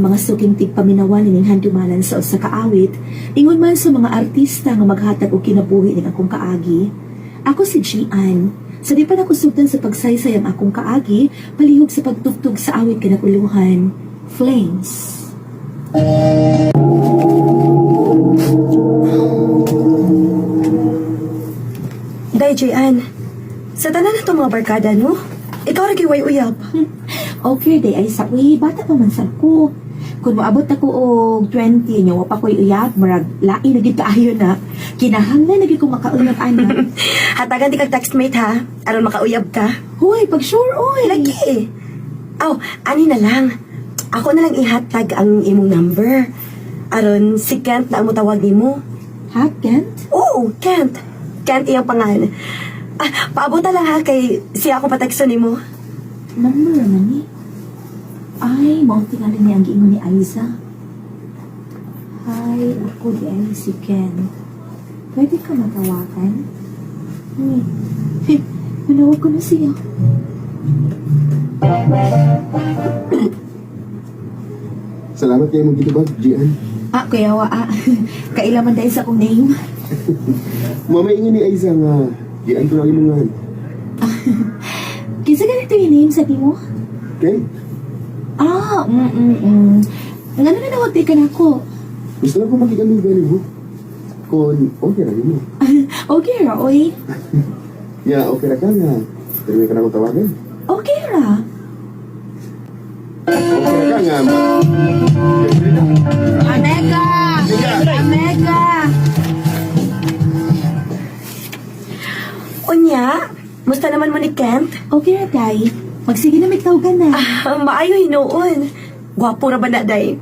mga suking tigpaminawan ining handumanan sa usa ka awit, ingon man sa mga artista nga maghatag og kinabuhi ning akong kaagi. Ako si Gian. Sa di pa nakusugdan sa pagsaysay ang akong kaagi, palihog sa pagtugtog sa awit kinakuluhan, Flames. Day, Jayan. Sa tanan na itong mga barkada, no? Ikaw ra way uyab. Okay, day ay sa uy, bata pa man sad ko. Kung moabot ako og 20 nya wa pa ko'y uyab, murag lain na gid kaayo na. Kinahanglan na gid ko makauyab ana. Hatagan di kag textmate ha, aron makauyab ka. Hoy, pag sure oy. Lagi. Aw, ani na lang. Ako na lang ihatag ang imong number. Aron si Kent na ang motawag nimo. Ha, Kent? Oo, Kent. Kent iyang pangan. Ah, paabot na lang ha kay siya ako pateksto nimo. Number naman ni. Ay, mao tingali niya ang giingon ni Aiza. Hi, ako di ay si Ken. Pwede ka matawagan? Manawag ko na siya. Salamat kayo mong gitubag, Gian. Ah, kuya wa ah. Kailaman dahil sa akong name. Mamay ingon ni Aiza nga, Gian ko lang imong ngalan. Kinsa ganito yung name sa timo? Okay? Ah, Ngano na nawag di ka na ako? Gusto lang ko makikamiga ni mo. Kung okay ra mo. Okay ra, oy. Ya, okay ra ka nga. Pero may ka na akong tawagan. Okay ra. Okay ra ka nga. Amega! Amega! Unya, musta naman mo ni Kent? Okay ra, tay. Magsige na may tawagan na. Ah, maayo hinuon. Gwapo ra ba na, day?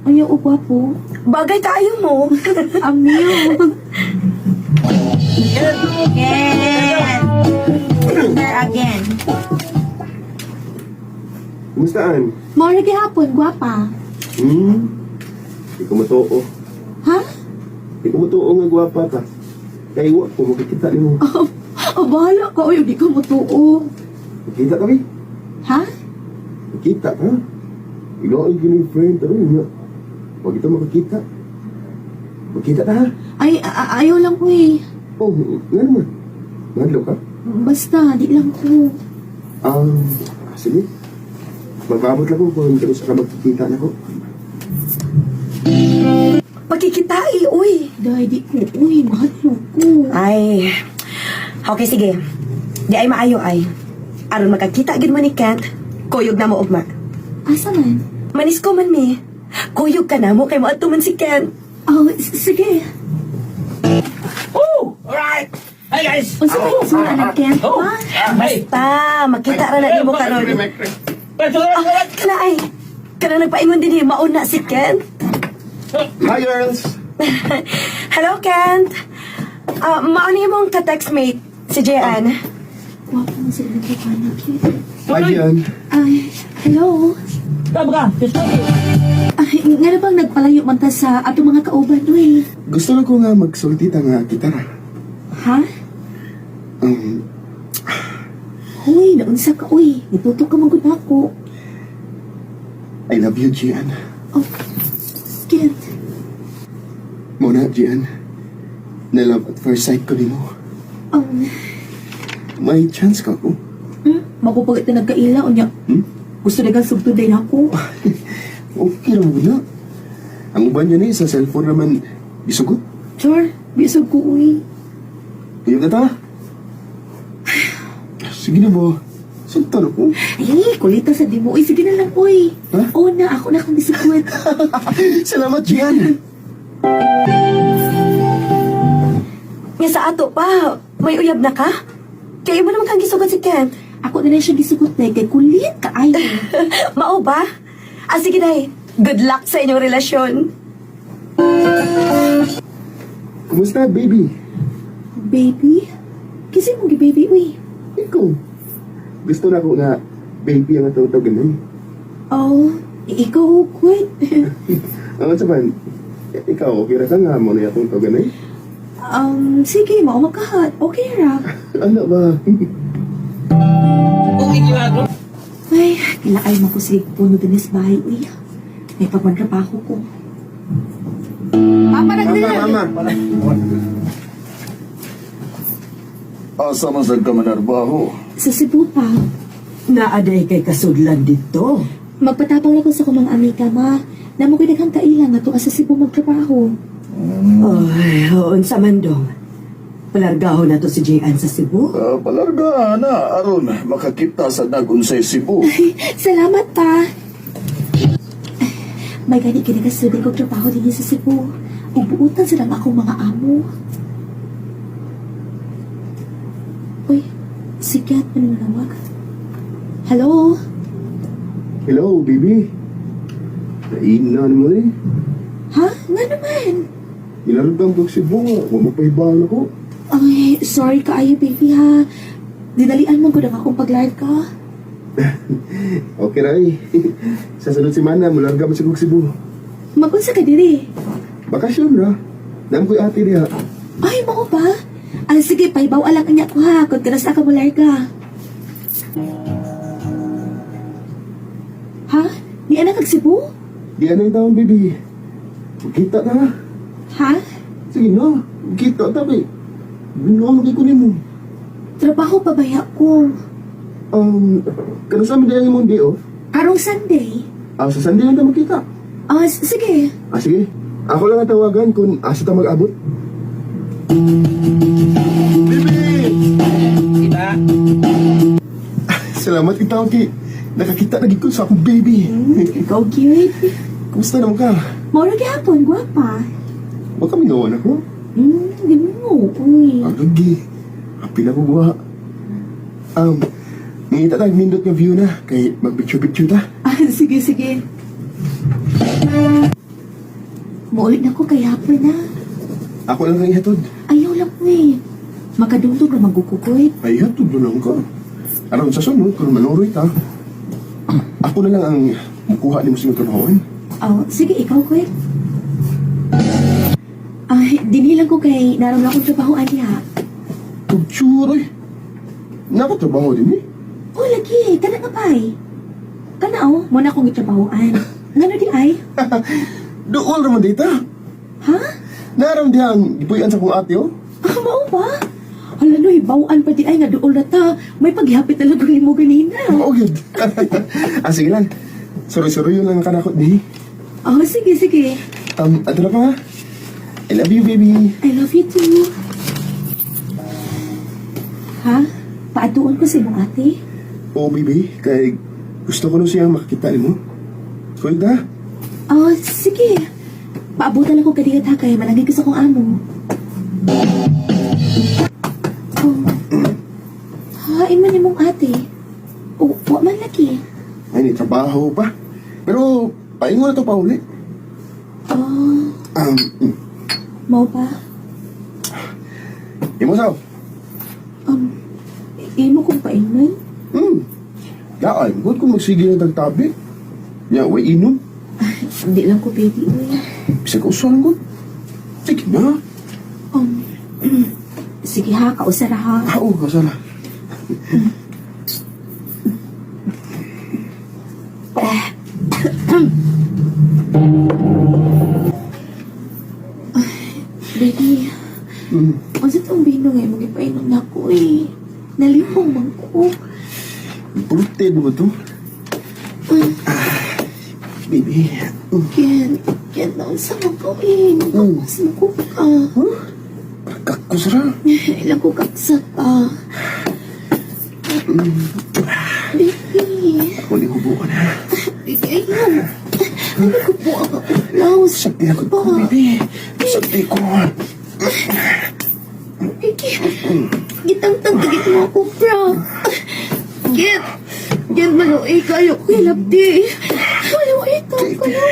Ayaw, o gwapo. Bagay kaayo mo. Amiw. Again. Again. Kumustaan? Maura gihapon, gwapa. Hmm? Di ko matuo. Ha? Di ko matuo nga gwapa ka. Kay wa ko makikita nimo. Oh, bahala ka. Uy, di ka mutuo. Makita kami? Ha? Makita ka? Ikaw ang gini friend pero nga. Wag ito makakita. Makita ta ha? Ay, ayaw lang ko eh. Oh, nga naman. Madlo ka? Basta, di lang ko. Sige. Magpaabot lang ko kung kamusta ka magkikita na ko. Pagkikitai, uy. Dahil di ko. Uy, mahadlo ko. Ay, okay, sige. Di ay maayo ay. Aron makakita gid mo ni Kent, kuyog na mo ugma. Asa man? Manis ko man mi. Kuyog ka na mo kay moadto man si Kent. Oh, sige. Oh, alright. Hey guys. Unsa may isura ng Kent, Oh, ha? hey. Ta, makita ra na nimo karon. Ah, Kana ay. Kana nagpaingon din mauna si Kent. Hi, girls! Hello Kent. Ah, mauni imong ka-textmate si Jean. Gwapo mo sila nagkakana, cute. Hi, Gian. Ay, hello. Tama ka. Just Ay, nga na bang nagpalayo man ta sa atong mga kauban, uy? Gusto lang ko nga magsulti ta nga gitara. Ha? Hoy, naunsa ka, uy. Nitutok ka man gud nako. I love you, Gian. Oh, Kent. Muna, Gian. Na love at first sight ko nimo. May chance ka ko. Mapupagit na nagkaila, unya. Hmm? Gusto na kang sugtod din ako. Okay ra mo na. Ang uban niya ni sa cellphone naman isugot. Char, bisag ko, uy. Uyab na ta. Sige na ba? Sugtan ako. Ay, kulita sa dimo. Uy, sige na lang, uy. Ha? Oo na, ako na kang bisugot. Salamat, Gian. Nga sa ato pa, may uyab na ka? Kay mo naman kang gisugot si Kent. Ako na lang siya gisugot na, kay kulit ka ay. Mao ba? Ah, sige day. Good luck sa inyong relasyon. Kumusta, baby? Baby? Kasi mong baby, uy. Ikaw. Gusto na ko nga baby ang atong tawagan eh. Oh, ikaw, quit. Ang sa man, ikaw, okay ra ka nga mo na atong tawagan eh. Sige, mao makahat. Okay ra. Ano ba? Ay, kilaay mo ko sige puno din sa bahay, uy. May pagmantrabaho ko. Papa, nagdala! Mama, mama. Asa man sad ka manarbaho? Sa Cebu pa. Naaday kay kasudlan dito. Magpatapang lang ko sa kumang amiga, ma. Namo ko'y daghang kaila nga tuwa sa Cebu magtrabaho. Ay, unsa man dong. Palargahon na to si Jian sa Cebu. Palarga na aron makakita sa dagunsay Cebu. Salamat pa. May gani kini ka student kog trabaho dinhi sa Cebu. Ug buotan sa lang akong mga amo. Uy, si Kat mananawag. Hello? Hello, baby. Nainan mo eh. Ha? Nga naman. Ilargang kong Cebu nga. Huwag mo pahibaan ako. Ay, sorry kaayo, baby, ha. Dinalian mo ko na akong pag-live ka. Okay ra eh. Sa sunod semana, mularga mo siya kong Cebu. Magunsa ka diri. Bakasyon ra. Dam ko'y ate diha. Ay, mao ba? Ah, sige, pahibaw alang kanya ko ha. Kung kanasa ka mo larga. Ha? Ni anak kag Cebu? Di ano yung taon, baby. Magkita na ha. Ha? Sige na, magkita ta, babe. Binuang ko nimo. Trabaho pa baya ko. Kano sa amin ang imong day off? Karong Sunday. Ah, sa Sunday lang ta magkita. Ah, sige. Ah, sige. Ako lang ang tawagan kung asa ta mag-abot. Baby! Kita. Salamat kita, okay. Nakakita na gid ko sa akong baby. Ikaw cute. Kumusta naman ka? Maura gihapon, gwapa. Huwag kami gawan ako. Di mo. Uy. Ang gagi. Apil ako guwa. Ngita tayong nindot nga view na. Kay mag-picture-picture ta. Ah, sige, sige. Maulit na ko kay hapon na. Ako lang ang ihatod. Ayaw lang ko eh. Makadungtog na magkukukoy. Ay, hatod na lang ka. Aron sa sunod, kung manuroy ta, ako na lang ang mukuha ni mo sa trabahoan. Oh, sige, ikaw, Kuy. Ay, dinhi lang ko kay naroon akong trabaho aniya. Picture, ay. Nakatrabaho din eh. Oh, lagi, kana ka pay. Kana oh, muna akong itrabahoan. Ngano di ay? Dool naman dita. Ha? Naram diha ang gipuy-an sa kong ate, oh. Ah, mao ba? Hala no, hibawan pa di ay nga duol na ta. May paghihapit talaga mo ganina. Oo, gyud. Ah, sige lang. Suroy-suroy yun lang ang kanakot di. Oh, sige, sige. Ato na pa ha. I love you, baby. I love you too. Ha? Paatuon ko sa imong ate? Oo, baby. Kay gusto ko na siyang makakita nimo. Kuy ta. Oh, sige. Paabutan ako kadigat ha kay malagi ko sa kong amo. Oh. Hain man imong ate. O, wa man lagi. Ay, ni trabaho pa. Pero, paingon na to pa uli. Oh, mao ba? Imo saw. Imo kong paingnan? Daan, good kung magsige ng tagtabi. Ya, way inom. Hindi lang ko baby. Uy. Bisag usan good. Sige na. Sige ha, kausara ha. Ah, oo, kasala. Baby, unsa tong bino nga imong gipainom nako eh. Nalipong man ko. Imported mo to. Ah, baby. Ken, Ken, naunsa man ko eh. Nagkakas mo ko ka. Huh? Kakus ra. Ilang ko kaksa ka. Baby, Ako ni hubuan ha. baby, ayaw. Ano ko po ang akong blouse? Sakti ako ko, baby. Sakti ko. Baby, gitangtang kagit mo ako, bro. Ken, Ken, maluoy kayo. Kuya Labdi. Maluoy ka, kayo.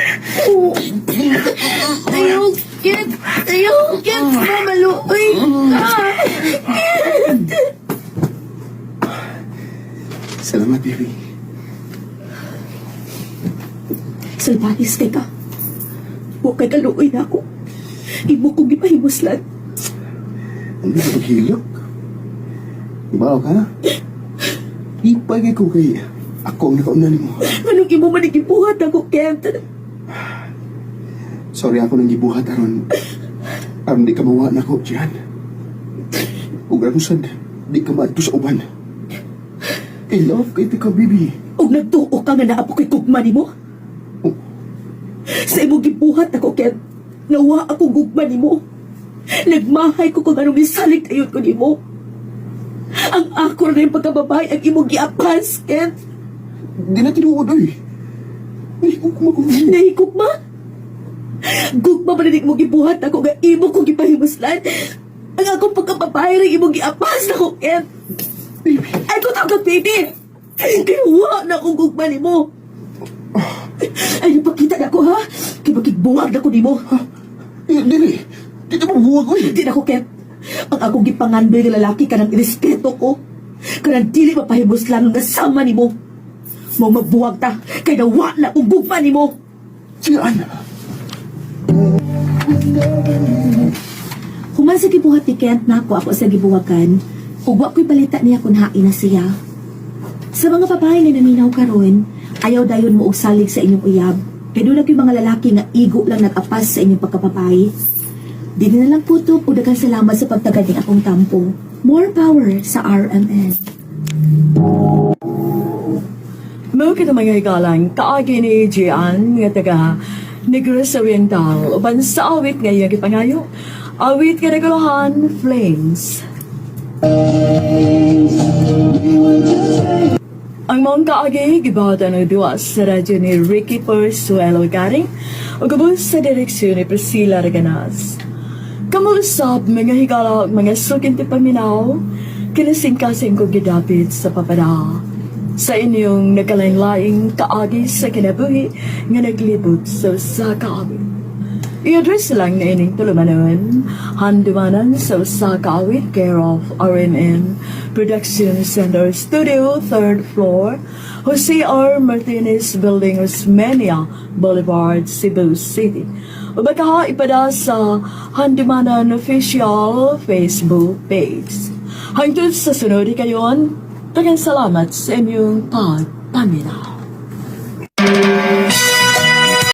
Ayaw, Ken. Ayaw, Ken. Maluoy ka. Ken. Salamat, baby. Salbanis kay ka. Huwag kay kaluoy na ako. Imo kong gipahimuslan. Ano sa paghilok? Ibaw ka? Ipagay ko kay ako ang nakauna nimo. Anong imo man igibuhat ako, Kent? Sorry ako nang gibuhat aron. Aron di ka mawa nako, Gian. Ug aron sad, di ka maadto sa uban. I love kay ka, baby. Ug nagtuo ka nga naa pa ko'y gugma nimo? Oh. Sa imong gibuhat ako, Kent, nawa akong gugma nimo. Nagmahay ko kung anong misalig ayon ko nimo. Ang ako na yung pagkababae ang imong giapas, Kent. Di na tinuod, oy. Nahigugma ko niya. Nahigugma? Gugma ba na mo gibuhat ako nga imo kong gipahimuslan? Ang akong pagkababae rin imong giapas nako, Kent. Baby. Ay, ko tawag baby! Kaya na akong gugma nimo. Ay, napakita na ako, ha? Kaya makigbuwag na ko nimo. Eh, dili. Di ta mabuwag, oy. Di na ko, Kent. Ang akong gipangandoy nga lalaki kanang irespeto ko. Kanang dili mapahimuslan nga sama nimo. Mao magbuwag ta, kay nawa na akong gugma nimo. Gian. Human sa gibuhat ni Kent nako ako sa gibuwagan, ug wa ko'y balita niya kung hain na siya. Sa mga babae nga naminaw karon, ayaw dayon mo og salig sa inyong uyab. Kay doon na ko'y mga lalaki nga igo lang nag-apas sa inyong pagkababae. Di na lang putok o daghang salamat sa pagtagad ng akong tampo. More power sa RMN. Mao kita mga higalang kaagi ni Gian nga taga Negros Oriental uban sa awit nga iyang gipangayo. Awit nga naguluhan Flames. Ang maong kaagi gibuhatan og duwa sa radyo ni Ricky Porsuelo Garing ug ubos sa direksyon ni Priscilla Reganas. Kamo usab mga higala ug mga sukin ti paminaw, kinasingkasing ko gidapit sa papada. Sa inyong nagkalain-laing kaagi sa kinabuhi nga naglibot sa usa ka awit. I-address lang na ining tulumanon, handumanan sa usa ka awit, care of RMN Production Center Studio, 3rd floor, Jose R. Martinez Building, Osmeña Boulevard, Cebu City. O baka ipada sa Handumanan Official Facebook page. Hangtod sa sunod kayon, daghang salamat sa inyong pagpaminaw.